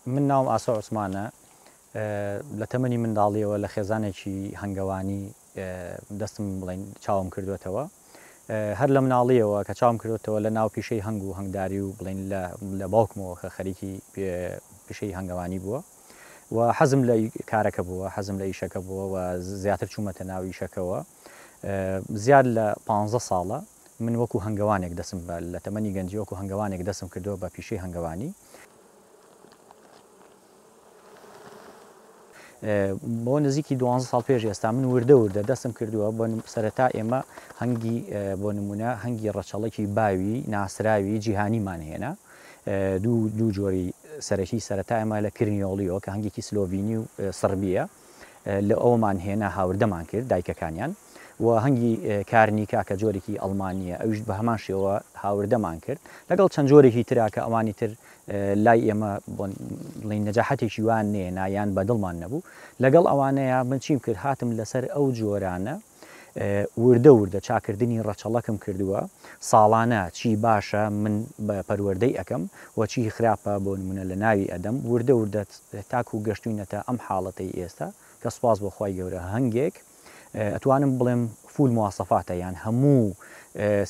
من ناوم ئاسۆ عوسمانە، لە تەمەنی منداڵیەوە لە خێزانێکی هەنگەوانی دەستم بڵێین چاوم کردووەتەوە. هەر لە مناڵیەوە کە چاوم کردووەتەوە لە ناو پیشەی هەنگ و هەنگداری و بڵێین لە باوکمەوە کە خەریکی پیشەی هەنگەوانی بووە و حەزم لە کارەکە بووە، حەزم لە ئیشەکە بووە و زیاتر چوومەتە ناو ئیشەکەوە. زیاد لە پانزە ساڵە من وەکو هەنگەوانێک دەستم بە لە تەمەنی گەنجی وەکو هەنگەوانێک دەستم کردووە بە پیشەی هەنگەوانی. بۆ نزیکی دوانزە ساڵ پێش ئێستا من وردە وردە دەستم کردووە بۆ سەرەتا ئێمە هەنگی بۆ نمونە هەنگی ڕەچەڵەکی باوی ناسراوی جیهانیمان هێنا دوو دوو جۆری سەرەکی سەرەتا ئێمە لە کرنیۆڵیەوە کە هەنگێکی سلۆڤینی و سڕبیە لە ئەومان هێنا هاوردەمان کرد دایکەکانیان و هەنگی کارنیکا کە جۆرێکی ئەڵمانییە ئەویش بە هەمان شێوە هاوردەمان کرد لەگەڵ چەند جۆرێکی ترا کە ئەوانی تر لای ئێمە بڵێین نەجاحەتێکی وایان نەیەنا یان بە دڵمان نەبوو لەگەڵ ئەوانەیە من چیم کرد هاتم لەسەر ئەو جۆرانە وردە وردە چاکردنی ڕەچەڵەکم کردووە ساڵانە چی باشە من بە پەروەردەی ئەکەم و چی خراپە بۆ نمونە لە ناوی ئەدەم وردە وردە تاکو گەشتوینەتە ئەم حاڵەتەی ئێستا کە سوپاس بۆ خوای گەورە هەنگێک ئەتوانم بڵێم فول مواسەفاتە یان هەموو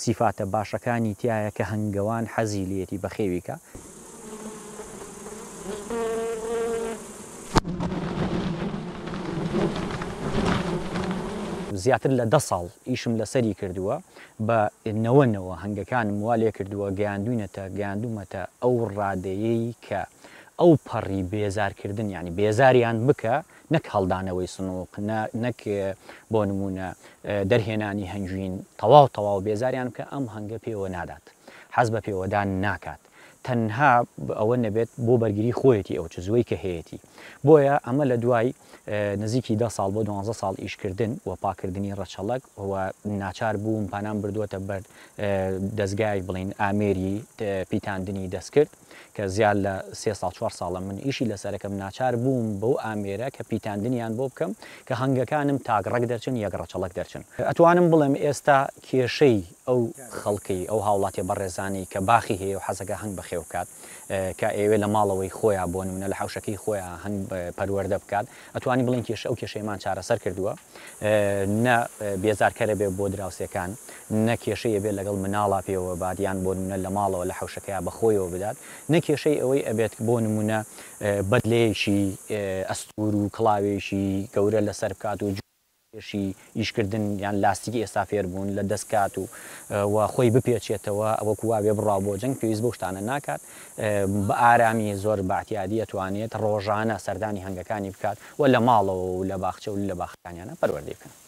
سیفاتە باشەکانی تیایە کە هەنگەوان حەزی لێیەتی بەخێوی کا. زیاتر لە دە ساڵ ئیشم لەسەری کردووە بە نەوە نەوە هەنگەکانم وا لێکردووە گەیاندوینەتە گەیاندومەتە ئەو ڕادەیەی کە ئەو پەڕی بێزارکردن یانی بێزاریان بکە نەک هەڵدانەوەی سنوق نە نەک بۆ نموونە دەرهێنانی هەنگوین تەواو تەواو بێزاریان بکە ئەم هەنگە پێوە نادات حەز بە پێوەدان ناکات تەنها ئەوە نەبێت بۆ بەرگری خۆیەتی ئەو چزوەی کە هەیەتی بۆیە ئەمە لە دوای نزیکی دە ساڵ بۆ دوانزە ساڵ ئیشکردن و پاکردنی ڕەچەڵەک و ناچار بووم پەنام بردووەتە بەر دەزگایەک بڵێین ئامێری پیتاندنی دەستکرد کە زیاد لە سێ ساڵ چوار ساڵە من ئیشی لەسەرەکەم ناچار بووم بەو ئامێرە کە پیتاندنیان بۆ بکەم کە هەنگەکانم تاک ڕەگ دەرچن یەک ڕەچەڵەک دەرچن. ئەتوانم بڵێم ئێستا کێشەی ئەو خەڵکەی ئەو هاوڵاتیە بەڕێزانەی کە باخی هەیە و حەزەکا هەنگ بەخێو بکات کە ئەیەوێ لە ماڵەوەی خۆیا بۆ نمونە لە حەوشەکەی خۆیا هەنگ پەروەردە بکات ئەتوانی بڵێین کێشە ئەو کێشەیەمان چارەسەر کردووە نە بێزارکەرە بێ بۆ دراوسێکان نە کێشەی ئەبێت لەگەڵ مناڵا پێوە بات یان بۆ نمونە لە ماڵەوە لە حەوشەکەیا بە خۆیەوە بدات نە کێشەی ئەوەی ئەبێت بۆ نمونە بەدلەیەکی ئەستور و کڵاوێکی گەورە لەسەر بکات و کێشی ئیشکردن یان لاستیکی ئێستا فێربوون لە دەست کات و و خۆی بپێچێتەوە وەکو واوێ بڕا بۆ جەنگ پێویست بەو شتانە ناکات بە ئارامی زۆر بە ئەعتیادی ئەتوانێت ڕۆژانە سەردانی هەنگەکانی بکات و لە ماڵەوە و لە باخچە و لە باخەکانیانە پەروەردەی بکەن.